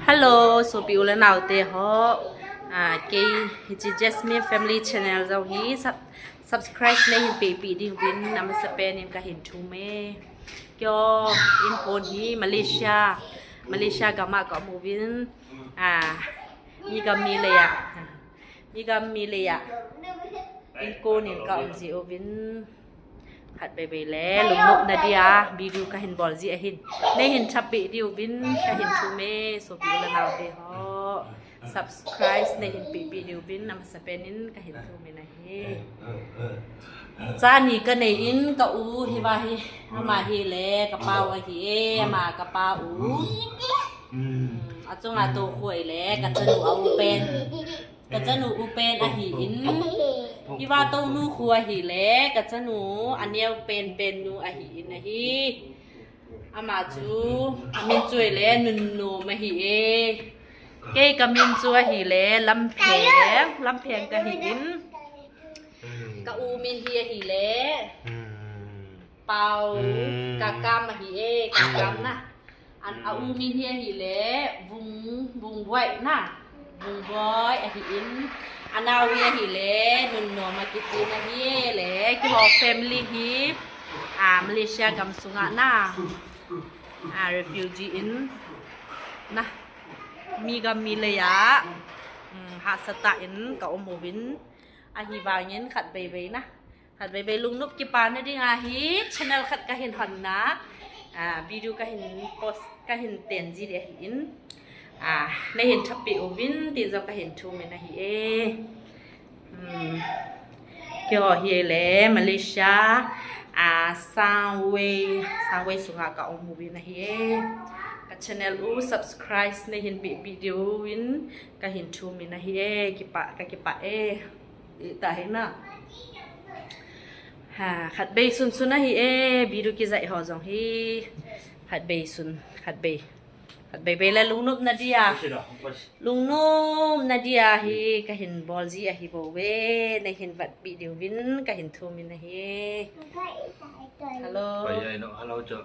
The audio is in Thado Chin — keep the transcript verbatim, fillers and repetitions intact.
Hello, sopi u le nao te ho. Ah, kei hiche Jasmine Family Channel jong hi sub-, subscribe nei hin pehpeh diuvin amasa pen in kahin thum e. Keiho in kon hi Malaysia, Malaysia gam a ka um uvin. Ah, mi gam mi lei a. Mi gam mi lei a. In kon in ka um ji uvin. Khat vei vei le, lungnopna dia, video kahin bol ji ahin. Nei hin thapeh diuvin, kahin thum e, sopi u le nao te ho. Subscribe nei hin pehpeh diuvin, amasa pen in kahin thum in ahi. Cha ni kanei in ka u hi va hi, ama hi le, ka pa u ahi e, ama ka pa u. Achunga toh khu ahile, ka chanu a u pen. Ka chanu u pen ahi in. Hi va toh nu khu ahile, ka chanu aneo pen pen nu ahi in ahi. Ama chu, amin chu ahile, Nunnom ahi e. Kei ka min chu ahile, Lampheng, Lampheng kahi in. Ka u min hi ahile, Pau, Kakam ahi e, Kakam na. An a u min hi ahile, Vung, Vungboi na. Vungboi ahi in. Anao hi ahile, Nunnom akiti na hi e le, keiho family hi. Ah, Malaysia gam sunga na. Ah, refugee in. Na. Mi gam mi lei a. Hmm, hahsa tah in ka um uvin. Ahivangin khat vei vei na. Khat vei vei lungnop kipana dinga hi channel khat kahin hon na. Ah, video kahin post, kahin ten ji ding ahi in. Ah, nei hin thapeh uvin ti jong kahin thum in ahi e. Hmm. Keiho hi le Malaysia, ah, Sangwei, Sangwei sunga ka um uvin ahi e. Ka channel u subscribe nei hin pehpeh diuvin kahin thum in ahi e. Kipah, ka kipah e. Ita hi na. Ha, khat vei sun sun ahi e, video kijai ho jong hi. Khat vei sun, khat vei. Khat vei vei le lungnopna dia. Lungnopna dia hi kahin bol ji ahi bou ve, nei hin vetpeh diuvin kahin thum in ahi. Hello. Pai ai no, hello cho.